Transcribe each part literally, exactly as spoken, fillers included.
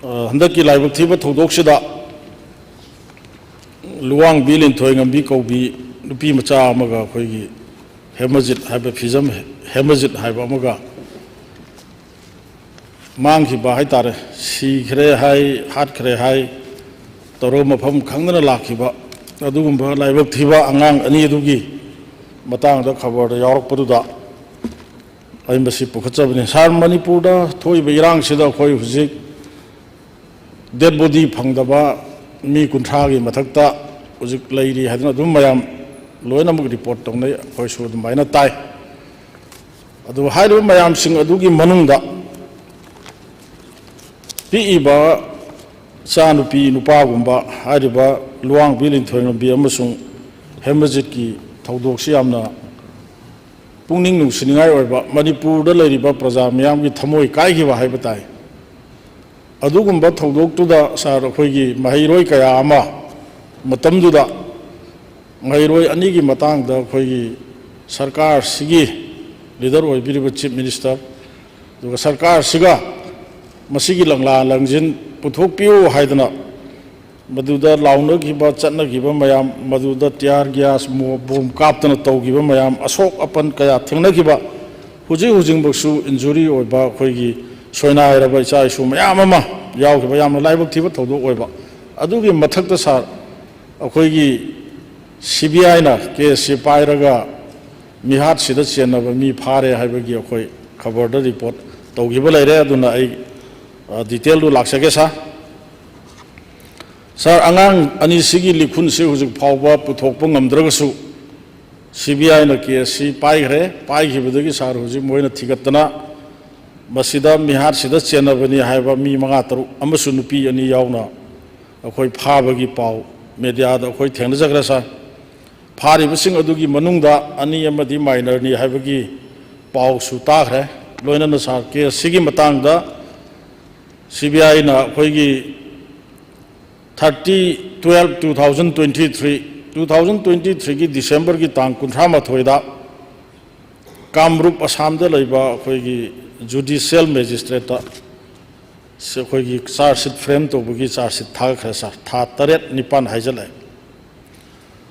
ꯍꯟꯗꯛꯀꯤ ꯂꯥꯏꯕꯛ ꯊꯤꯕ ꯊꯧꯗꯣꯛꯁꯤꯗ ꯂꯨꯋꯥꯡꯕꯤ ꯂꯤꯟꯊꯣꯏ ꯉꯝꯕꯤ ꯀꯧꯕꯤ ꯅꯨꯄꯤ ꯃꯆꯥ ꯑꯃꯒ ꯑꯩꯈꯣꯏꯒꯤ ꯍꯦꯃꯖꯤꯠ ꯍꯥꯏꯕ ꯐꯤꯖꯝ, ꯍꯦꯃꯖꯤꯠ ꯍꯥꯏꯕ ꯑꯃꯒ ꯃꯥꯡꯈꯤꯕ ꯍꯥꯏ ꯇꯥꯔꯦ, ꯁꯤꯈ꯭ꯔꯦ ꯍꯥꯏ, ꯍꯥꯠꯈ꯭ꯔꯦ ꯍꯥꯏ, ꯇꯧꯔꯒ ꯃꯐꯝ ꯈꯪꯗꯅ ꯂꯥꯛꯈꯤꯕ ꯑꯗꯨꯒꯨꯝꯕ ꯂꯥꯏꯕꯛ ꯊꯤꯕ ꯑꯉꯥꯡ ꯑꯅꯤ ꯑꯗꯨꯒꯤ ꯃꯇꯥꯡꯗ ꯈꯕꯔꯗ ꯌꯥꯎꯔꯛꯄꯗꯨꯗ ꯑꯩ ꯃꯁꯤ ꯄꯨꯈꯠꯆꯕꯅꯤ꯫ ꯁꯥꯔ, ꯃꯅꯤꯄꯨꯔꯗ ꯊꯣꯛꯏꯕ ꯏꯔꯥꯡꯁꯤꯗ ꯑꯩꯈꯣꯏ ꯍꯧꯖꯤꯛ ꯗꯦꯗ ꯕꯣꯗꯤ ꯐꯪꯗꯕ ꯃꯤ ꯀꯨꯟꯊ꯭ꯔꯥꯒꯤ ꯃꯊꯛꯇ ꯍꯧꯖꯤꯛ ꯂꯩꯔꯤ ꯍꯥꯏꯗꯨꯅ ꯑꯗꯨꯝ ꯃꯌꯥꯝ ꯂꯣꯏꯅꯃꯛ ꯔꯤꯄꯣꯔꯠ ꯇꯧꯅꯩ, ꯑꯩꯈꯣꯏꯁꯨ ꯑꯗꯨꯃꯥꯏꯅ ꯇꯥꯏ꯫ ꯑꯗꯨ ꯍꯥꯏꯔꯤꯕ ꯃꯌꯥꯝꯁꯤꯡ ꯑꯗꯨꯒꯤ ꯃꯅꯨꯡꯗ ꯄꯤꯛꯏꯕ ꯏꯆꯥꯅꯨꯄꯤ ꯅꯨꯄꯥꯒꯨꯝꯕ ꯍꯥꯏꯔꯤꯕ ꯂꯨꯋꯥꯡꯕꯤ ꯂꯤꯟꯊꯣꯏ ꯉꯝꯕꯤ ꯑꯃꯁꯨꯡ ꯍꯦꯃꯖꯤꯠꯀꯤ ꯊꯧꯗꯣꯛꯁꯤ ꯌꯥꯝꯅ ꯄꯨꯛꯅꯤꯡ ꯅꯨꯡꯁꯤꯅꯤꯡꯉꯥꯏ ꯑꯣꯏꯕ, ꯃꯅꯤꯄꯨꯔꯗ ꯂꯩꯔꯤꯕ ꯄ꯭ꯔꯖꯥ ꯃꯤꯌꯥꯝꯒꯤ ꯊꯃꯣꯏ ꯀꯥꯏꯈꯤꯕ ꯍꯥꯏꯕ ꯇꯥꯏ꯫ ꯑꯗꯨꯒꯨꯝꯕ ꯊꯧꯗꯣꯛꯇꯨꯗ ꯁꯥꯔ, ꯑꯩꯈꯣꯏꯒꯤ ꯃꯍꯩꯔꯣꯏ ꯀꯌꯥ ꯑꯃ ꯃꯇꯝꯗꯨꯗ ꯃꯍꯩꯔꯣꯏ ꯑꯅꯤꯒꯤ ꯃꯇꯥꯡꯗ ꯑꯩꯈꯣꯏꯒꯤ ꯁꯔꯀꯥꯔꯁꯤꯒꯤ ꯂꯤꯗꯔ ꯑꯣꯏꯕꯤꯔꯤꯕ ꯆꯤꯐ ꯃꯤꯅꯤꯁꯇꯔ, ꯑꯗꯨꯒ ꯁꯔꯀꯥꯔꯁꯤꯒ ꯃꯁꯤꯒꯤ ꯂꯪꯂꯥ ꯂꯪꯖꯤꯟ ꯄꯨꯊꯣꯛꯄꯤꯌꯨ ꯍꯥꯏꯗꯅ ꯃꯗꯨꯗ ꯂꯥꯎꯅꯈꯤꯕ, ꯆꯠꯅꯈꯤꯕ ꯃꯌꯥꯝ, ꯃꯗꯨꯗ ꯇꯤꯌꯥꯔ ꯒ꯭ꯌꯥꯁ, ꯃꯣ-, ꯕꯣꯝ ꯀꯥꯞꯇꯅ ꯇꯧꯈꯤꯕ ꯃꯌꯥꯝ, ꯑꯁꯣꯛ ꯑꯄꯟ ꯀꯌꯥ ꯊꯦꯡꯅꯈꯤꯕ, ꯍꯧꯖꯤꯛ ꯍꯧꯖꯤꯛꯃꯛꯁꯨ ꯏꯟꯖꯨꯔꯤ ꯑꯣꯏꯕ ꯑꯩꯈꯣꯏꯒꯤ ꯁꯣꯏꯅꯥꯏꯔꯕ ꯏꯆꯥ ꯏꯁꯨ ꯃꯌꯥꯝ ꯑꯃ ꯌꯥꯎꯈꯤꯕ, ꯌꯥꯝꯅ ꯂꯥꯏꯕꯛ ꯊꯤꯕ ꯊꯧꯗꯣꯛ ꯑꯣꯏꯕ꯫ ꯑꯗꯨꯒꯤ ꯃꯊꯛꯇ ꯁꯥꯔ, ꯑꯩꯈꯣꯏꯒꯤ ꯁꯤ ꯕꯤ ꯑꯥꯏꯅ ꯀꯦꯁꯁꯤ ꯄꯥꯏꯔꯒ ꯃꯤꯍꯥꯠꯁꯤꯗ ꯆꯦꯟꯅꯕ ꯃꯤ ꯐꯥꯔꯦ ꯍꯥꯏꯕꯒꯤ ꯑꯩꯈꯣꯏ ꯈꯕꯔꯗ ꯔꯤꯄꯣꯔꯠ ꯇꯧꯈꯤꯕ ꯂꯩꯔꯦ꯫ ꯑꯗꯨꯅ ꯑꯩ, ꯑ, ꯗꯤꯇꯦꯜꯗꯨ ꯂꯥꯛꯆꯒꯦ ꯁꯥꯔ꯫ ꯁꯥꯔ, ꯑꯉꯥꯡ ꯑꯅꯤꯁꯤꯒꯤ ꯂꯤꯈꯨꯟꯁꯤ ꯍꯧꯖꯤꯛ ꯐꯥꯎꯕ ꯄꯨꯊꯣꯛꯄ ꯉꯝꯗ꯭ꯔꯒꯁꯨ, ꯁꯤ ꯕꯤ ꯑꯥꯏꯅ ꯀꯦꯁꯁꯤ ꯄꯥꯏꯈ꯭ꯔꯦ꯫ ꯄꯥꯏꯈꯤꯕꯗꯒꯤ ꯁꯥꯔ, ꯍꯧꯖꯤꯛ ꯃꯣꯏꯅ ꯊꯤꯒꯠꯇꯅ ꯃꯁꯤꯗ ꯃꯤꯍꯥꯠꯁꯤꯗ ꯆꯦꯟꯅꯕꯅꯤ ꯍꯥꯏꯕ ꯃꯤ ꯃꯉꯥ ꯇꯔꯨꯛ ꯑꯃꯁꯨ ꯅꯨꯄꯤ ꯑꯅꯤ ꯌꯥꯎꯅ ꯑꯩꯈꯣꯏ ꯐꯥꯕꯒꯤ ꯄꯥꯎ ꯃꯦꯗꯤꯌꯥꯗ ꯑꯩꯈꯣꯏ ꯊꯦꯡꯅꯖꯈ꯭ꯔꯦ ꯁꯥꯔ꯫ ꯐꯥꯔꯤꯕꯁꯤꯡ ꯑꯗꯨꯒꯤ ꯃꯅꯨꯡꯗ ꯑꯅꯤ ꯑꯃꯗꯤ ꯃꯥꯏꯅꯔꯅꯤ ꯍꯥꯏꯕꯒꯤ ꯄꯥꯎꯁꯨ ꯇꯥꯈ꯭ꯔꯦ꯫ ꯂꯣꯏꯅꯅ ꯁꯥꯔ, ꯀꯦꯁꯁꯤꯒꯤ ꯃꯇꯥꯡꯗ ꯁꯤ ꯕꯤ ꯑꯥꯏꯅ ꯑꯩꯈꯣꯏꯒꯤ thirty twelve two thousand twenty three, two thousand twenty threeꯒꯤ ꯗꯤꯁꯦꯝꯕꯔꯒꯤ ꯇꯥꯡ ꯀꯨꯟꯊ꯭ꯔꯥ ꯃꯥꯊꯣꯏꯗ ꯀꯥꯝꯔꯨꯞ, ꯑꯁꯥꯝꯗ ꯂꯩꯕ ꯑꯩꯈꯣꯏꯒꯤ ꯖꯨꯗꯤꯁꯤꯌꯦꯜ ꯃꯦꯖꯤꯁꯇ꯭ꯔꯦꯠꯇ ꯁꯤ ꯑꯩꯈꯣꯏꯒꯤ ꯆꯥꯔꯖ ꯁꯤꯠ ꯐ꯭ꯔꯦꯝ ꯇꯧꯕꯒꯤ ꯆꯥꯔꯖ ꯁꯤꯠ ꯊꯥꯒꯠꯈ꯭ꯔꯦ ꯁꯥꯔ, ꯊꯥ ꯇꯔꯦꯠ ꯅꯤꯄꯥꯟ ꯍꯥꯏꯖꯜꯂꯛꯑꯦ꯫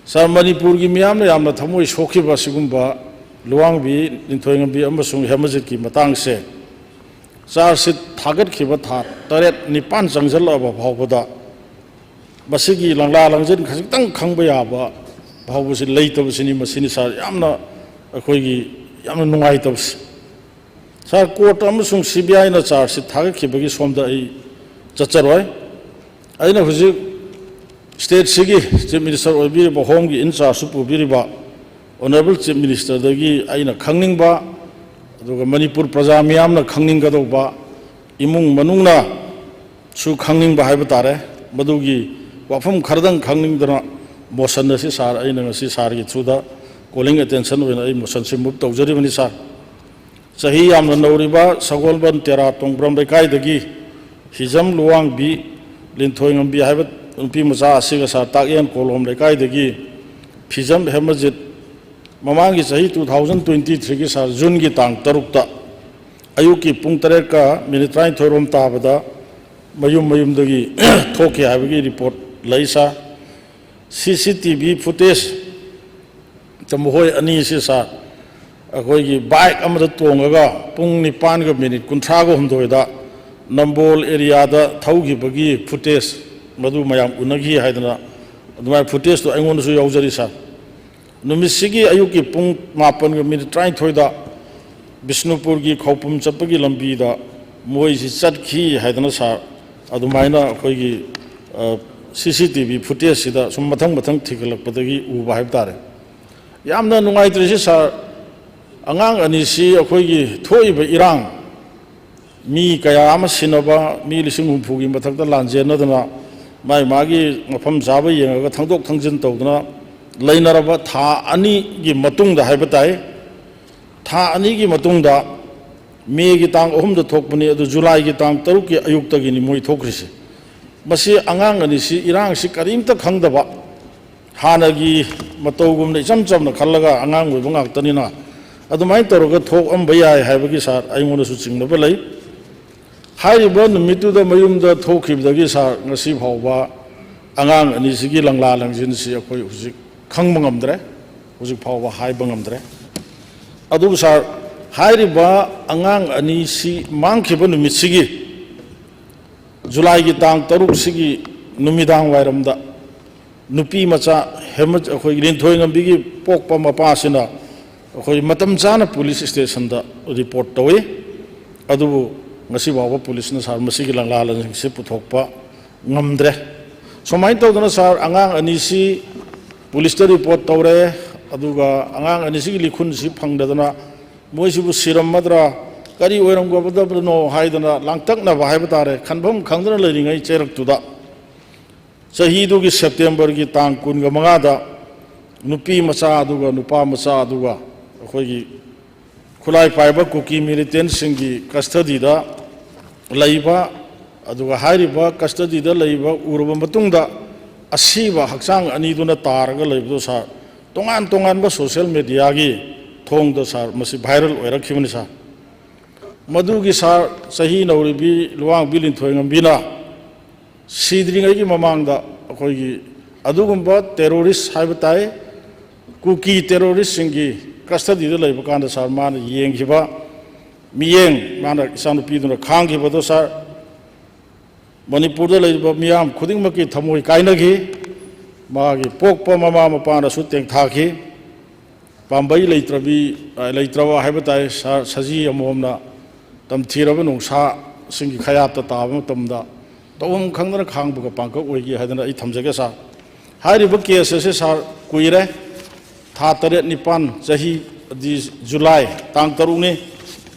ꯁꯥꯔ, ꯃꯅꯤꯄꯨꯔꯒꯤ ꯃꯤꯌꯥꯝꯅ ꯌꯥꯝꯅ ꯊꯃꯣꯏ ꯁꯣꯛꯈꯤꯕ ꯑꯁꯤꯒꯨꯝꯕ ꯂꯨꯋꯥꯡꯕꯤ, ꯂꯤꯟꯊꯣꯏꯉꯝꯕꯤ ꯑꯃꯁꯨꯡ ꯍꯦꯃꯖꯤꯠꯀꯤ ꯃꯇꯥꯡꯁꯦ ꯆꯥꯔꯖ ꯁꯤꯠ ꯊꯥꯒꯠꯈꯤꯕ ꯊꯥ ꯇꯔꯦꯠ ꯅꯤꯄꯥꯟ ꯆꯪꯁꯤꯜꯂꯛꯑꯕ ꯐꯥꯎꯕꯗ ꯃꯁꯤꯒꯤ ꯂꯪꯂꯥ ꯂꯪꯖꯤꯟ ꯈꯖꯤꯛꯇꯪ ꯈꯪꯕ ꯌꯥꯕ ꯐꯥꯎꯕꯁꯤ ꯂꯩꯇꯕꯁꯤꯅꯤ꯫ ꯃꯁꯤꯅꯤ ꯁꯥꯔ, ꯌꯥꯝꯅ ꯑꯩꯈꯣꯏꯒꯤ ꯌꯥꯝꯅ ꯅꯨꯡꯉꯥꯏꯇꯕꯁꯦ꯫ ꯁꯥꯔ, ꯀꯣꯔꯠ ꯑꯃꯁꯨꯡ ꯁꯤ ꯕꯤ ꯑꯥꯏꯅ ꯆꯥꯔꯖ ꯁꯤꯠ ꯊꯥꯒꯠꯈꯤꯕꯒꯤ ꯁꯣꯝꯗ ꯑꯩ ꯆꯠꯆꯔꯣꯏ꯫ ꯑꯩꯅ ꯍꯧꯖꯤꯛ ꯁ꯭ꯇꯦꯠꯁꯤꯒꯤ ꯆꯤꯐ ꯃꯤꯅꯤꯁꯇꯔ ꯑꯣꯏꯕꯤꯔꯤꯕ, ꯍꯣꯝꯒꯤ ꯏꯟ ꯆꯥꯔꯖꯁꯨ ꯄꯨꯕꯤꯔꯤꯕ ꯑꯣꯅꯔꯦꯕꯜ ꯆꯤꯐ ꯃꯤꯅꯤꯁꯇꯔꯗꯒꯤ ꯑꯩꯅ ꯈꯪꯅꯤꯡꯕ, ꯑꯗꯨꯒ ꯃꯅꯤꯄꯨꯔ ꯄ꯭ꯔꯖꯥ ꯃꯤꯌꯥꯝꯅ ꯈꯪꯅꯤꯡꯒꯗꯧꯕ, ꯏꯃꯨꯡ ꯃꯅꯨꯡꯅꯁꯨ ꯈꯪꯅꯤꯡꯕ ꯍꯥꯏꯕ ꯇꯥꯔꯦ, ꯃꯗꯨꯒꯤ ꯋꯥꯐꯝ ꯈꯔꯗꯪ ꯈꯪꯅꯤꯡꯗꯅ ꯃꯣꯁꯟ ꯑꯁꯤ ꯁꯥꯔ, ꯑꯩꯅ ꯉꯁꯤ ꯁꯥꯔꯒꯤ ꯊ꯭ꯔꯨꯗ ꯀꯣꯂꯤꯡ ꯑꯦꯇꯦꯟꯁꯟ ꯑꯣꯏꯅ ꯑꯩ ꯃꯣꯁꯟꯁꯤ ꯃꯨꯚ ꯇꯧꯖꯔꯤꯕꯅꯤ ꯁꯥꯔ꯫ ꯆꯍꯤ ꯌꯥꯝꯅ ꯅꯧꯔꯤꯕ ꯁꯒꯣꯜꯕꯟ ꯇꯦꯔꯥ ꯇꯣꯡꯕ꯭ꯔꯝ ꯂꯩꯀꯥꯏꯗꯒꯤ ꯍꯤꯖꯝ ꯂꯨꯋꯥꯡꯕꯤ ꯂꯤꯟꯊꯣꯏꯉꯝꯕꯤ ꯍꯥꯏꯕ ꯅꯨꯄꯤ ꯃꯆꯥ ꯑꯁꯤꯒ ꯁꯥꯔ ꯇꯥꯛꯌꯦꯟ ꯀꯣꯂꯣꯝ ꯂꯩꯀꯥꯏꯗꯒꯤ ꯐꯤꯖꯝ ꯍꯦꯃꯖꯤꯠ ꯃꯃꯥꯡꯒꯤ ꯆꯍꯤ two thousand twenty threeꯒꯤ ꯁꯥꯔ ꯖꯨꯟꯒꯤ ꯇꯥꯡ ꯇꯔꯨꯛꯇ ꯑꯌꯨꯛꯀꯤ ꯄꯨꯡ ꯇꯔꯦꯠꯀ ꯃꯤꯅꯤꯠ ꯇꯔꯥꯅꯤꯊꯣꯏ ꯔꯣꯝ ꯇꯥꯕꯗ ꯃꯌꯨꯝ ꯃꯌꯨꯝꯗꯒꯤ ꯊꯣꯛꯈꯤ ꯍꯥꯏꯕꯒꯤ ꯔꯤꯄꯣꯔꯠ ꯂꯩ ꯁꯥꯔ꯫ ꯁꯤ ꯁꯤ ꯇꯤ ꯚꯤ ꯐꯨꯇꯦꯖꯇ ꯃꯈꯣꯏ ꯑꯅꯤꯁꯤ ꯁꯥꯔ, ꯑꯩꯈꯣꯏꯒꯤ ꯕꯥꯏꯛ ꯑꯃꯗ ꯇꯣꯡꯉꯒ ꯄꯨꯡ ꯅꯤꯄꯥꯟꯒ ꯃꯤꯅꯤꯠ ꯀꯨꯟꯊ꯭ꯔꯥꯒ ꯍꯨꯝꯗꯣꯏꯗ ꯅꯝꯕꯣꯜ ꯑꯦꯔꯤꯌꯥꯗ ꯊꯧꯈꯤꯕꯒꯤ ꯐꯨꯇꯦꯖ ꯃꯗꯨ ꯃꯌꯥꯝ ꯎꯅꯈꯤ ꯍꯥꯏꯗꯅ ꯑꯗꯨꯃꯥꯏꯅ ꯐꯨꯇꯦꯖꯇꯨ ꯑꯩꯉꯣꯟꯗꯁꯨ ꯌꯥꯎꯖꯔꯤ ꯁꯥꯔ꯫ ꯅꯨꯃꯤꯠꯁꯤꯒꯤ ꯑꯌꯨꯛꯀꯤ ꯄꯨꯡ ꯃꯥꯄꯟꯒ ꯃꯤꯅꯤꯠ ꯇꯔꯥꯅꯤꯊꯣꯏꯗ ꯕꯤꯁꯅꯨꯄꯨꯔꯒꯤ ꯈꯧꯄꯨꯝ ꯆꯠꯄꯒꯤ ꯂꯝꯕꯤꯗ ꯃꯣꯏꯁꯤ ꯆꯠꯈꯤ ꯍꯥꯏꯗꯅ ꯁꯥꯔ, ꯑꯗꯨꯃꯥꯏꯅ ꯑꯩꯈꯣꯏꯒꯤ ꯁꯤ ꯁꯤ ꯇꯤ ꯚꯤ ꯐꯨꯇꯦꯖꯁꯤꯗ ꯁꯨꯝ ꯃꯊꯪ ꯃꯊꯪ ꯊꯤꯒꯠꯂꯛꯄꯗꯒꯤ ꯎꯕ ꯍꯥꯏꯕ ꯇꯥꯔꯦ꯫ ꯌꯥꯝꯅ ꯅꯨꯡꯉꯥꯏꯇ꯭ꯔꯤꯁꯤ ꯁꯥꯔ, ꯑꯉꯥꯡ ꯑꯅꯤꯁꯤ ꯑꯩꯈꯣꯏꯒꯤ ꯊꯣꯛꯏꯕ ꯏꯔꯥꯡ, ꯃꯤ ꯀꯌꯥ ꯑꯃ ꯁꯤꯟꯅꯕ, ꯃꯤ ꯂꯤꯁꯤꯡ ꯍꯨꯝꯐꯨꯒꯤ ꯃꯊꯛꯇ ꯂꯥꯟꯖꯦꯟꯅꯗꯅ ꯃꯥꯏ ꯃꯥꯒꯤ ꯃꯐꯝ ꯆꯥꯕ ꯌꯦꯡꯉꯒ ꯊꯪꯗꯣꯛ ꯊꯪꯖꯤꯟ ꯇꯧꯗꯅ ꯂꯩꯅꯔꯕ ꯊꯥ ꯑꯅꯤꯒꯤ ꯃꯇꯨꯡꯗ ꯍꯥꯏꯕ ꯇꯥꯏ, ꯊꯥ ꯑꯅꯤꯒꯤ ꯃꯇꯨꯡꯗ, ꯃꯦꯒꯤ ꯇꯥꯡ ꯑꯍꯨꯝꯗ ꯊꯣꯛꯄꯅꯤ, ꯑꯗꯨ ꯖꯨꯂꯥꯏꯒꯤ ꯇꯥꯡ ꯇꯔꯨꯛꯀꯤ ꯑꯌꯨꯛꯇꯒꯤꯅꯤ ꯃꯣꯏ ꯊꯣꯛꯈ꯭ꯔꯤꯁꯦ꯫ ꯃꯁꯤ ꯑꯉꯥꯡ ꯑꯅꯤꯁꯤ ꯏꯔꯥꯡꯁꯤ ꯀꯔꯤꯝꯇ ꯈꯪꯗꯕ, ꯍꯥꯟꯅꯒꯤ ꯃꯇꯧꯒꯨꯝꯅ ꯏꯆꯝ ꯆꯝꯅ ꯈꯜꯂꯒ ꯑꯉꯥꯡ ꯑꯣꯏꯕ ꯉꯥꯛꯇꯅꯤꯅ ꯑꯗꯨꯃꯥꯏꯅ ꯇꯧꯔꯒ ꯊꯣꯛꯑꯝꯕ ꯌꯥꯏ ꯍꯥꯏꯕꯒꯤ ꯁꯥꯔ ꯑꯩꯉꯣꯟꯗꯁꯨ ꯆꯤꯡꯅꯕ ꯂꯩ꯫ ꯍꯥꯏꯔꯤꯕ ꯅꯨꯃꯤꯠꯇꯨꯗ ꯃꯌꯨꯝꯗ ꯊꯣꯛꯈꯤꯕꯗꯒꯤ ꯁꯥꯔ, ꯉꯁꯤ ꯐꯥꯎꯕ ꯑꯉꯥꯡ ꯑꯅꯤꯁꯤꯒꯤ ꯂꯪꯂꯥ ꯂꯪꯖꯤꯟꯁꯤ ꯑꯩꯈꯣꯏ ꯍꯧꯖꯤꯛ ꯈꯪꯕ ꯉꯝꯗ꯭ꯔꯦ, ꯍꯧꯖꯤꯛ ꯐꯥꯎꯕ ꯍꯥꯏꯕ ꯉꯝꯗ꯭ꯔꯦ꯫ ꯑꯗꯨꯕꯨ ꯁꯥꯔ, ꯍꯥꯏꯔꯤꯕ ꯑꯉꯥꯡ ꯑꯅꯤꯁꯤ ꯃꯥꯡꯈꯤꯕ ꯅꯨꯃꯤꯠꯁꯤꯒꯤ, ꯖꯨꯂꯥꯏꯒꯤ ꯇꯥꯡ ꯇꯔꯨꯛꯁꯤꯒꯤ ꯅꯨꯃꯤꯗꯥꯡ ꯋꯥꯏꯔꯝꯗ ꯅꯨꯄꯤ ꯃꯆꯥ ꯍꯦꯃ-, ꯑꯩꯈꯣꯏꯒꯤ ꯂꯤꯟꯊꯣꯏꯉꯝꯕꯤꯒꯤ ꯄꯣꯛꯄ ꯃꯄꯥꯁꯤꯅ ꯑꯩꯈꯣꯏ ꯃꯇꯝ ꯆꯥꯅ ꯄꯨꯂꯤꯁ ꯁ꯭ꯇꯦꯁꯟꯗ ꯔꯤꯄꯣꯔꯠ ꯇꯧꯏ꯫ ꯑꯗꯨꯕꯨ ꯉꯁꯤ ꯐꯥꯎꯕ ꯄꯨꯂꯤꯁꯅ ꯁꯥꯔ ꯃꯁꯤꯒꯤ ꯂꯪꯂꯥ ꯂꯪꯁꯤꯡꯁꯤ ꯄꯨꯊꯣꯛꯄ ꯉꯝꯗ꯭ꯔꯦ꯫ ꯁꯨꯃꯥꯏꯅ ꯇꯧꯗꯅ ꯁꯥꯔ, ꯑꯉꯥꯡ ꯑꯅꯤꯁꯤ ꯄꯨꯂꯤꯁꯇ ꯔꯤꯄꯣꯔꯠ ꯇꯧꯔꯦ, ꯑꯗꯨꯒ ꯑꯉꯥꯡ ꯑꯅꯤꯁꯤꯒꯤ ꯂꯤꯈꯨꯟꯁꯤ ꯐꯪꯗꯗꯅ ꯃꯣꯏꯁꯤꯕꯨ ꯁꯤꯔꯝꯃꯗ꯭ꯔꯥ, ꯀꯔꯤ ꯑꯣꯏꯔꯝꯒꯗꯕꯅꯣ ꯍꯥꯏꯗꯅ ꯂꯥꯡꯇꯛꯅꯕ ꯍꯥꯏꯕ ꯇꯥꯔꯦ, ꯈꯟꯐꯝ ꯈꯪꯗꯅ ꯂꯩꯔꯤꯉꯩ ꯆꯩꯔꯛꯇꯨꯗ ꯆꯍꯤꯗꯨꯒꯤ ꯁꯦꯞꯇꯦꯝꯕꯔꯒꯤ ꯇꯥꯡ ꯀꯨꯟꯒ ꯃꯉꯥꯗ ꯅꯨꯄꯤ ꯃꯆꯥ ꯑꯗꯨꯒ ꯅꯨꯄꯥ ꯃꯆꯥ ꯑꯗꯨꯒ ꯑꯩꯈꯣꯏꯒꯤ ꯈꯨꯠꯂꯥꯏ ꯄꯥꯏꯕ ꯀꯨꯀꯤ ꯃꯤꯂꯤꯇꯦꯟꯁꯤꯡꯒꯤ ꯀꯁꯇꯗꯤꯗ ꯂꯩꯕ, ꯑꯗꯨꯒ ꯍꯥꯏꯔꯤꯕ ꯀꯁꯇꯗꯤꯗ ꯂꯩꯕ ꯎꯔꯕ ꯃꯇꯨꯡꯗ ꯑꯁꯤꯕ ꯍꯛꯆꯥꯡ ꯑꯅꯤꯗꯨꯅ ꯇꯥꯔꯒ ꯂꯩꯕꯗꯨ ꯁꯥꯔ, ꯇꯣꯉꯥꯟ ꯇꯣꯉꯥꯟꯕ ꯁꯣꯁꯤꯌꯦꯜ ꯃꯦꯗꯤꯌꯥꯒꯤ ꯊꯣꯡꯗ ꯁꯥꯔ ꯃꯁꯤ ꯚꯥꯏꯔꯦꯜ ꯑꯣꯏꯔꯛꯈꯤꯕꯅꯤ ꯁꯥꯔ꯫ ꯃꯗꯨꯒꯤ ꯁꯥꯔ, ꯆꯍꯤ ꯅꯧꯔꯤꯕꯤ ꯂꯨꯋꯥꯡꯕꯤ ꯂꯤꯟꯊꯣꯏꯉꯝꯕꯤꯅ ꯁꯤꯗ꯭ꯔꯤꯉꯩꯒꯤ ꯃꯃꯥꯡꯗ ꯑꯩꯈꯣꯏꯒꯤ ꯑꯗꯨꯒꯨꯝꯕ ꯇꯦꯔꯣꯔꯤꯁ ꯍꯥꯏꯕ ꯇꯥꯏ, ꯀꯨꯀꯤ ꯇꯦꯔꯣꯔꯤꯁꯁꯤꯡꯒꯤ ꯀꯁꯇꯗꯤꯗ ꯂꯩꯕ ꯀꯥꯟꯗ ꯁꯥꯔ, ꯃꯥꯅ ꯌꯦꯡꯈꯤꯕ ꯃꯤꯠꯌꯦꯡ, ꯃꯥꯅ ꯏꯆꯥꯅꯨꯄꯤꯗꯨꯅ ꯈꯥꯡꯈꯤꯕꯗꯣ ꯁꯥꯔ, ꯃꯅꯤꯄꯨꯔꯗ ꯂꯩꯔꯤꯕ ꯃꯤꯌꯥꯝ ꯈꯨꯗꯤꯡꯃꯛꯀꯤ ꯊꯃꯣꯏ ꯀꯥꯏꯅꯈꯤ꯫ ꯃꯥꯒꯤ ꯄꯣꯛꯄ ꯃꯃꯥ ꯃꯄꯥꯅꯁꯨ ꯇꯦꯡꯊꯥꯈꯤ꯫ ꯄꯥꯝꯕꯩ ꯂꯩꯇ꯭ꯔꯕꯤ, ꯂꯩꯇ꯭ꯔꯕ ꯍꯥꯏꯕ ꯇꯥꯏ, ꯁꯥꯔ, ꯁꯖꯤ ꯑꯃꯃꯝꯅ ꯇꯝꯊꯤꯔꯕ ꯅꯣꯡꯁꯥꯁꯤꯡꯒꯤ ꯈꯌꯥꯠꯇ ꯇꯥꯕ ꯃꯇꯝꯗ ꯇꯧꯐꯝ ꯈꯪꯗꯅ ꯈꯥꯡꯕꯒ ꯄꯥꯡꯀꯛ ꯑꯣꯏꯈꯤ ꯍꯥꯏꯗꯅ ꯑꯩ ꯊꯝꯖꯒꯦ ꯁꯥꯔ꯫ ꯍꯥꯏꯔꯤꯕ ꯀꯦꯁ ꯑꯁꯤ ꯁꯥꯔ ꯀꯨꯏꯔꯦ, ꯊꯥ ꯇꯔꯦꯠ ꯅꯤꯄꯥꯟ, ꯆꯍꯤ ꯑꯗꯤ ꯖꯨꯂꯥꯏ ꯇꯥꯡ ꯇꯔꯨꯛꯅꯤ꯫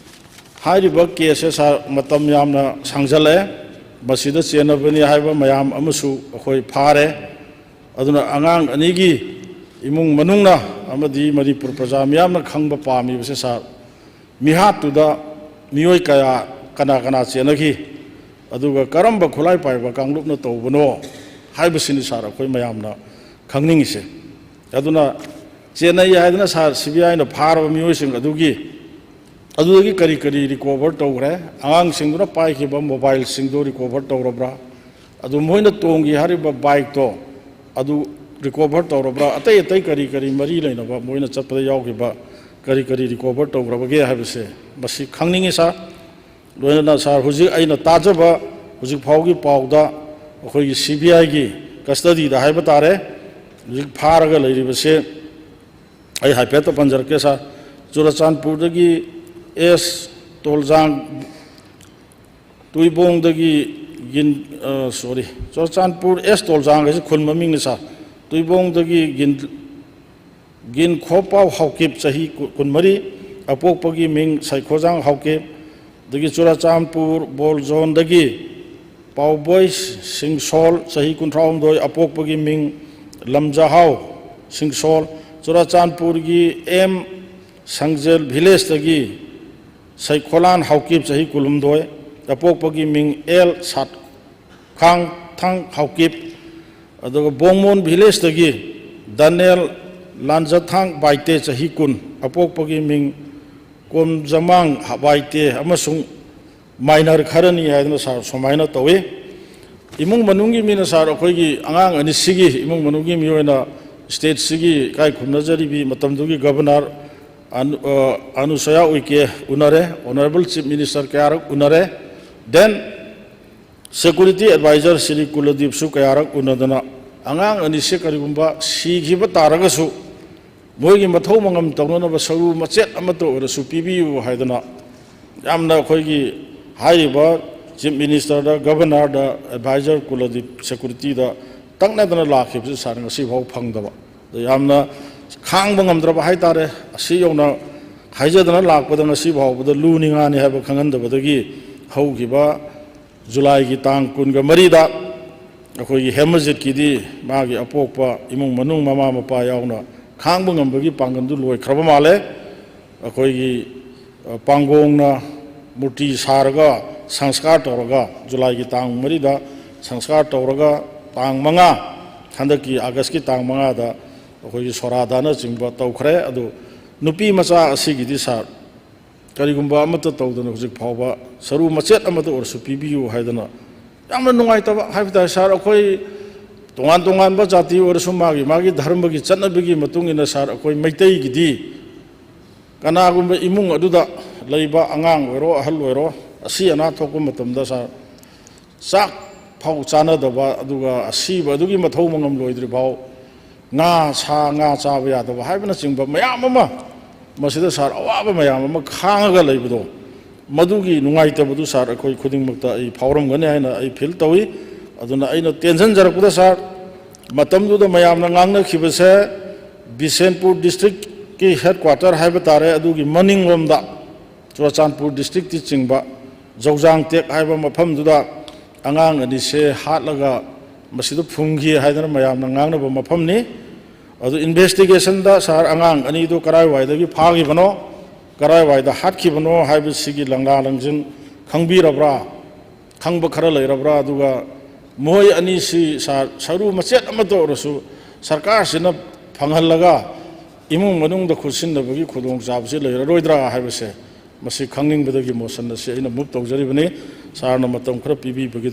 ꯍꯥꯏꯔꯤꯕ ꯀꯦꯁ ꯑꯁꯤ ꯁꯥꯔ ꯃꯇꯝ ꯌꯥꯝꯅ ꯁꯥꯡꯖꯜꯂꯛꯑꯦ꯫ ꯃꯁꯤꯗ ꯆꯦꯟꯅꯕꯅꯤ ꯍꯥꯏꯕ ꯃꯌꯥꯝ ꯑꯃꯁꯨ ꯑꯩꯈꯣꯏ ꯐꯥꯔꯦ꯫ ꯑꯗꯨꯅ ꯑꯉꯥꯡ ꯑꯅꯤꯒꯤ ꯏꯃꯨꯡ ꯃꯅꯨꯡꯅ ꯑꯃꯗꯤ ꯃꯅꯤꯄꯨꯔ ꯄ꯭ꯔꯖꯥ ꯃꯤꯌꯥꯝꯅ ꯈꯪꯕ ꯄꯥꯝꯃꯤꯕꯁꯦ ꯁꯥꯔ, ꯃꯤꯍꯥꯠꯇꯨꯗ ꯃꯤꯑꯣꯏ ꯀꯌꯥ, ꯀꯅꯥ ꯀꯅꯥ ꯆꯦꯟꯅꯈꯤ, ꯑꯗꯨꯒ ꯀꯔꯝꯕ ꯈꯨꯠꯂꯥꯏ ꯄꯥꯏꯕ ꯀꯥꯡꯂꯨꯞꯅ ꯇꯧꯕꯅꯣ ꯍꯥꯏꯕꯁꯤꯅꯤ ꯁꯥꯔ ꯑꯩꯈꯣꯏ ꯃꯌꯥꯝꯅ ꯈꯪꯅꯤꯡꯉꯤꯁꯦ꯫ ꯑꯗꯨꯅ ꯆꯦꯟꯅꯩ ꯍꯥꯏꯗꯅ ꯁꯥꯔ ꯁꯤ ꯕꯤ ꯑꯥꯏꯅ ꯐꯥꯔꯕ ꯃꯤꯑꯣꯏꯁꯤꯡ ꯑꯗꯨꯒꯤ ꯑꯗꯨꯗꯒꯤ ꯀꯔꯤ ꯀꯔꯤ ꯔꯤꯀꯣꯚꯔ ꯇꯧꯈ꯭ꯔꯦ? ꯑꯉꯥꯡꯁꯤꯡꯗꯨꯅ ꯄꯥꯏꯈꯤꯕ ꯃꯣꯕꯥꯏꯜꯁꯤꯡꯗꯨ ꯔꯤꯀꯣꯚꯔ ꯇꯧꯔꯕ꯭ꯔꯥ? ꯑꯗꯨ ꯃꯣꯏꯅ ꯇꯣꯡꯈꯤ ꯍꯥꯏꯔꯤꯕ ꯕꯥꯏꯛꯇꯣ ꯑꯗꯨ ꯔꯤꯀꯣꯚꯔ ꯇꯧꯔꯕ꯭ꯔꯥ? ꯑꯇꯩ ꯑꯇꯩ ꯀꯔꯤ ꯀꯔꯤ ꯃꯔꯤ ꯂꯩꯅꯕ ꯃꯣꯏꯅ ꯆꯠꯄꯗ ꯌꯥꯎꯈꯤꯕ ꯀꯔꯤ ꯀꯔꯤ ꯔꯤꯀꯣꯚꯔ ꯇꯧꯈ꯭ꯔꯕꯒꯦ ꯍꯥꯏꯕꯁꯦ ꯃꯁꯤ ꯈꯪꯅꯤꯡꯉꯤ ꯁꯥꯔ꯫ ꯂꯣꯏꯅꯅ ꯁꯥꯔ, ꯍꯧꯖꯤꯛ ꯑꯩꯅ ꯇꯥꯖꯕ ꯍꯧꯖꯤꯛ ꯐꯥꯎꯒꯤ ꯄꯥꯎꯗ ꯑꯩꯈꯣꯏꯒꯤ ꯁꯤ ꯕꯤ ꯑꯥꯏꯒꯤ ꯀꯁꯇꯗꯤꯗ ꯍꯥꯏꯕ ꯇꯥꯔꯦ, ꯍꯧꯖꯤꯛ ꯐꯥꯔꯒ ꯂꯩꯔꯤꯕꯁꯦ ꯑꯩ ꯍꯥꯏꯐꯦꯠꯇ ꯄꯟꯖꯔꯛꯀꯦ ꯁꯥꯔ꯫ ꯆꯨꯔꯆꯥꯟꯄꯨꯔꯗꯒꯤ ꯑꯦꯁ ꯇꯣꯜꯖꯥꯡ, ꯇꯨꯏꯕꯣꯡꯗꯒꯤ ꯒꯤꯟ, ꯑ, ꯁꯣꯔꯤ, ꯆꯨꯔꯆꯥꯟꯄꯨꯔ ꯑꯦꯁ ꯇꯣꯜꯖꯥꯡ ꯍꯥꯏꯁꯦ ꯈꯨꯟ ꯃꯃꯤꯡꯅꯤ ꯁꯥꯔ꯫ ꯇꯨꯏꯕꯣꯡꯗꯒꯤ ꯒꯤꯟ, ꯒꯤꯟꯈꯣꯄꯥꯎ ꯍꯥꯎꯀꯤꯞ, ꯆꯍꯤ ꯀꯨ-, ꯀꯨꯟꯃꯔꯤ, ꯑꯄꯣꯛꯄꯒꯤ ꯃꯤꯡ ꯁꯩꯈꯣꯖꯥꯡ ꯍꯥꯎꯀꯤꯞ, ꯑꯗꯒꯤ ꯆꯨꯔꯆꯥꯟꯄꯨꯔ ꯕꯣꯜ ꯖꯣꯟꯗꯒꯤ ꯄꯥꯎꯕꯣꯏ ꯁꯤꯡꯁꯣꯜ, ꯆꯍꯤ ꯀꯨꯟꯊ꯭ꯔꯥꯍꯨꯝꯗꯣꯏ, ꯑꯄꯣꯛꯄꯒꯤ ꯃꯤꯡ ꯂꯝꯖꯥꯍꯥꯎ ꯁꯤꯡꯁꯣꯜ, ꯆꯨꯔꯆꯥꯟꯄꯨꯔꯒꯤ ꯑꯦꯝ ꯁꯪꯖꯦꯜ ꯚꯤꯂꯦꯖꯇꯒꯤ ꯁꯩꯈꯣꯂꯥꯟ ꯍꯥꯎꯀꯤꯞ, ꯆꯍꯤ ꯀꯨꯟꯍꯨꯝꯗꯣꯏ, ꯑꯄꯣꯛꯄꯒꯤ ꯃꯤꯡ ꯑꯦꯜ ꯁꯥꯠꯈꯥꯡꯊꯥꯡ ꯍꯥꯎꯀꯤꯞ, ꯑꯗꯨꯒ ꯕꯣꯡꯃꯣꯟ ꯚꯤꯂꯦꯖꯇꯒꯤ ꯗꯥꯅꯦꯜ ꯂꯥꯟꯖꯊꯥꯡ ꯕꯥꯏꯇꯦ, ꯆꯍꯤ ꯀꯨꯟ, ꯑꯄꯣꯛꯄꯒꯤ ꯃꯤꯡ ꯀꯣꯝꯖꯃꯥꯡ ꯕꯥꯏꯇꯦ ꯑꯃꯁꯨꯡ ꯃꯥꯏꯅꯔ ꯈꯔꯅꯤ ꯍꯥꯏꯗꯅ ꯁꯥꯔ ꯁꯨꯃꯥꯏꯅ ꯇꯧꯏ꯫ ꯏꯃꯨꯡ ꯃꯅꯨꯡꯒꯤ ꯃꯤꯅ ꯁꯥꯔ ꯑꯩꯈꯣꯏꯒꯤ ꯑꯉꯥꯡ ꯑꯅꯤꯁꯤꯒꯤ ꯏꯃꯨꯡ ꯃꯅꯨꯡꯒꯤ ꯃꯤꯑꯣꯏꯅ ꯁ꯭ꯇꯦꯠꯁꯤꯒꯤ ꯏꯀꯥꯏ ꯈꯨꯝꯅꯖꯔꯤꯕꯤ ꯃꯇꯝꯗꯨꯒꯤ ꯒꯕꯔꯅꯔ ꯑꯅꯨ-, ꯑ, ꯑꯅꯨꯁꯨꯌꯥ ꯎꯏꯀꯦ ꯎꯅꯔꯦ, ꯑꯣꯅꯔꯦꯕꯜ ꯆꯤꯐ ꯃꯤꯅꯤꯁꯇꯔ ꯀꯌꯥꯔꯛ ꯎꯅꯔꯦ, then ꯁꯦꯀ꯭ꯌꯨꯔꯤꯇꯤ ꯑꯦꯗꯚꯥꯏꯖꯔ ꯁ꯭ꯔꯤ ꯀꯨꯂꯗꯤꯞꯁꯨ ꯀꯌꯥꯔꯛ ꯎꯅꯗꯅ ꯑꯉꯥꯡ ꯑꯅꯤꯁꯦ ꯀꯔꯤꯒꯨꯝꯕ ꯁꯤꯈꯤꯕ ꯇꯥꯔꯒꯁꯨ ꯃꯣꯏꯒꯤ ꯃꯊꯧ ꯃꯉꯝ ꯇꯧꯅꯅꯕ ꯁꯔꯨ ꯃꯆꯦꯠ ꯑꯃꯠꯇ ꯑꯣꯏꯔꯁꯨ ꯄꯤꯕꯤꯌꯨ ꯍꯥꯏꯗꯅ ꯌꯥꯝꯅ ꯑꯩꯈꯣꯏꯒꯤ ꯍꯥꯏꯔꯤꯕ ꯆꯤꯐ ꯃꯤꯅꯤꯁꯇꯔꯗ, ꯒꯕꯔꯅꯔꯗ, ꯑꯦꯗꯚꯥꯏꯖꯔ ꯀꯨꯂꯗꯤꯞ ꯁꯦꯀ꯭ꯌꯨꯔꯤꯇꯤꯗ ꯇꯛꯅꯗꯅ ꯂꯥꯛꯈꯤꯕꯁꯤ ꯁꯥꯔ ꯉꯁꯤ ꯐꯥꯎ ꯐꯪꯗꯕ꯫ ꯑꯗ ꯌꯥꯝꯅ ꯈꯥꯡꯕ ꯉꯝꯗ꯭ꯔꯕ ꯍꯥꯏ ꯇꯥꯔꯦ꯫ ꯑꯁꯤ ꯌꯧꯅ ꯍꯥꯏꯖꯗꯅ ꯂꯥꯛꯄꯗ ꯉꯁꯤ ꯐꯥꯎꯕꯗ ꯂꯨ ꯅꯤꯡꯉꯥꯅꯤ ꯍꯥꯏꯕ ꯈꯪꯍꯟꯗꯕꯗꯒꯤ ꯍꯧꯈꯤꯕ ꯖꯨꯂꯥꯏꯒꯤ ꯇꯥꯡ ꯀꯨꯟꯒ ꯃꯔꯤꯗ ꯑꯩꯈꯣꯏꯒꯤ ꯍꯦꯃꯖꯤꯠꯀꯤꯗꯤ ꯃꯥꯒꯤ ꯑꯄꯣꯛꯄ ꯏꯃꯨꯡ ꯃꯅꯨꯡ, ꯃꯃꯥ ꯃꯄꯥ ꯌꯥꯎꯅ ꯈꯥꯡꯕ ꯉꯝꯕꯒꯤ ꯄꯥꯡꯒꯜꯗꯨ ꯂꯣꯏꯈ꯭ꯔꯕ ꯃꯥꯜꯂꯦ꯫ ꯑꯩꯈꯣꯏꯒꯤ, ꯑ, ꯄꯥꯡꯒꯣꯡꯅ ꯃꯨꯔꯇꯤ ꯁꯥꯔꯒ ꯁꯪꯁꯀꯥꯔ ꯇꯧꯔꯒ ꯖꯨꯂꯥꯏꯒꯤ ꯇꯥꯡ ꯃꯔꯤꯗ ꯁꯪꯁꯀꯥꯔ ꯇꯧꯔꯒ ꯇꯥꯡ ꯃꯉꯥ, ꯍꯟꯗꯛꯀꯤ ꯑꯥꯒꯁꯀꯤ ꯇꯥꯡ ꯃꯉꯥꯗ ꯑꯩꯈꯣꯏꯒꯤ ꯁꯣꯔꯥꯗꯥꯅꯆꯤꯡꯕ ꯇꯧꯈ꯭ꯔꯦ꯫ ꯑꯗꯨ ꯅꯨꯄꯤ ꯃꯆꯥ ꯑꯁꯤꯒꯤꯗꯤ ꯁꯥꯔ, ꯀꯔꯤꯒꯨꯝꯕ ꯑꯃꯠꯇ ꯇꯧꯗꯅ ꯍꯧꯖꯤꯛ ꯐꯥꯎꯕ ꯁꯔꯨ ꯃꯆꯦꯠ ꯑꯃꯠꯇ ꯑꯣꯏꯔꯁꯨ ꯄꯤꯕꯤꯌꯨ ꯍꯥꯏꯗꯅ ꯌꯥꯝꯅ ꯅꯨꯡꯉꯥꯏꯇꯕ ꯍꯥꯏꯕ ꯇꯥꯔꯦ ꯁꯥꯔ꯫ ꯑꯩꯈꯣꯏ ꯇꯣꯉꯥꯟ ꯇꯣꯉꯥꯟꯕ ꯖꯥꯇꯤ ꯑꯣꯏꯔꯁꯨ ꯃꯥꯒꯤ ꯃꯥꯒꯤ ꯙꯔꯃꯒꯤ ꯆꯠꯅꯕꯤꯒꯤ ꯃꯇꯨꯡ ꯏꯟꯅ ꯁꯥꯔ, ꯑꯩꯈꯣꯏ ꯃꯩꯇꯩꯒꯤꯗꯤ ꯀꯅꯥꯒꯨꯝꯕ ꯏꯃꯨꯡ ꯑꯗꯨꯗ ꯂꯩꯕ ꯑꯉꯥꯡ ꯑꯣꯏꯔꯣ ꯑꯍꯜ ꯑꯣꯏꯔꯣ ꯑꯁꯤ ꯑꯅꯥ ꯊꯣꯛꯄ ꯃꯇꯝꯗ ꯁꯥꯔ, ꯆꯥꯛ ꯐꯥꯎ ꯆꯥꯅꯗꯕ, ꯑꯗꯨꯒ ꯑꯁꯤꯕ ꯑꯗꯨꯒꯤ ꯃꯊꯧ ꯃꯉꯝ ꯂꯣꯏꯗ꯭ꯔꯤ ꯐꯥꯎ ꯉꯥ, ꯁꯥ ꯉꯥ ꯆꯥꯕ ꯌꯥꯗꯕ ꯍꯥꯏꯕꯅꯆꯤꯡꯕ ꯃꯌꯥꯝ ꯑꯃ, ꯃꯁꯤꯗ ꯁꯥꯔ ꯑꯋꯥꯕ ꯃꯌꯥꯝ ꯑꯃ ꯈꯥꯡꯉꯒ ꯂꯩꯕꯗꯣ, ꯃꯗꯨꯒꯤ ꯅꯨꯡꯉꯥꯏꯇꯕꯗꯨ ꯁꯥꯔ ꯑꯩꯈꯣꯏ ꯈꯨꯗꯤꯡꯃꯛꯇ ꯑꯩ ꯐꯥꯎꯔꯝꯒꯅꯤ ꯍꯥꯏꯅ ꯑꯩ ꯐꯤꯜ ꯇꯧꯏ꯫ ꯑꯗꯨꯅ ꯑꯩꯅ ꯇꯦꯟꯁꯤꯟꯖꯔꯛꯄꯗ ꯁꯥꯔ, ꯃꯇꯝꯗꯨꯗ ꯃꯌꯥꯝꯅ ꯉꯥꯡꯅꯈꯤꯕꯁꯦ ꯕꯤꯁꯦꯟꯄꯨꯔ ꯗꯤꯁꯇ꯭ꯔꯤꯛꯀꯤ ꯍꯦꯗ ꯀ꯭ꯋꯥꯇꯔ ꯍꯥꯏꯕ ꯇꯥꯔꯦ, ꯑꯗꯨꯒꯤ ꯃꯅꯤꯡꯂꯣꯝꯗ ꯆꯨꯔꯆꯥꯟꯄꯨꯔ ꯗꯤꯁꯇ꯭ꯔꯤꯛꯇꯤ ꯆꯤꯡꯕ ꯖꯧꯖꯥꯡ ꯇꯦꯛ ꯍꯥꯏꯕ ꯃꯐꯝꯗꯨꯗ ꯑꯉꯥꯡ ꯑꯅꯤꯁꯦ ꯍꯥꯠꯂꯒ ꯃꯁꯤꯗ ꯐꯨꯝꯈꯤ ꯍꯥꯏꯗꯅ ꯃꯌꯥꯝꯅ ꯉꯥꯡꯅꯕ ꯃꯐꯝꯅꯤ꯫ ꯑꯗꯨ ꯏꯟꯚꯦꯁꯇꯤꯒꯦꯁꯟꯗ ꯁꯥꯔ, ꯑꯉꯥꯡ ꯑꯅꯤꯗꯨ ꯀꯔꯥꯏꯋꯥꯏꯗꯒꯤ ꯐꯥꯈꯤꯕꯅꯣ, ꯀꯔꯥꯏꯋꯥꯏꯗ ꯍꯥꯠꯈꯤꯕꯅꯣ ꯍꯥꯏꯕꯁꯤꯒꯤ ꯂꯪꯂꯥ ꯂꯪꯖꯤꯟ ꯈꯪꯕꯤꯔꯕ꯭ꯔꯥ? ꯈꯪꯕ ꯈꯔ ꯂꯩꯔꯕ꯭ꯔꯥ? ꯑꯗꯨꯒ ꯃꯈꯣꯏ ꯑꯅꯤꯁꯤ ꯁꯥꯔ, ꯁꯔꯨ ꯃꯆꯦꯠ ꯑꯃꯠꯇ ꯑꯣꯏꯔꯁꯨ ꯁꯔꯀꯥꯔꯁꯤꯅ ꯐꯪꯍꯜꯂꯒ ꯏꯃꯨꯡ ꯃꯅꯨꯡꯗ ꯈꯨꯠꯁꯤꯟꯅꯕꯒꯤ ꯈꯨꯗꯣꯡꯆꯥꯕꯁꯤ ꯂꯩꯔꯔꯣꯏꯗ꯭ꯔꯥ ꯍꯥꯏꯕꯁꯦ, ꯃꯁꯤ ꯈꯪꯅꯤꯡꯕꯗꯒꯤ ꯃꯣꯁꯟ ꯑꯁꯤ ꯑꯩꯅ ꯃꯨꯚ ꯇꯧꯖꯔꯤꯕꯅꯤ꯫ ꯁꯥꯔꯅ ꯃꯇꯝ ꯈꯔ ꯄꯤꯕꯤꯕꯒꯤꯗꯃꯛ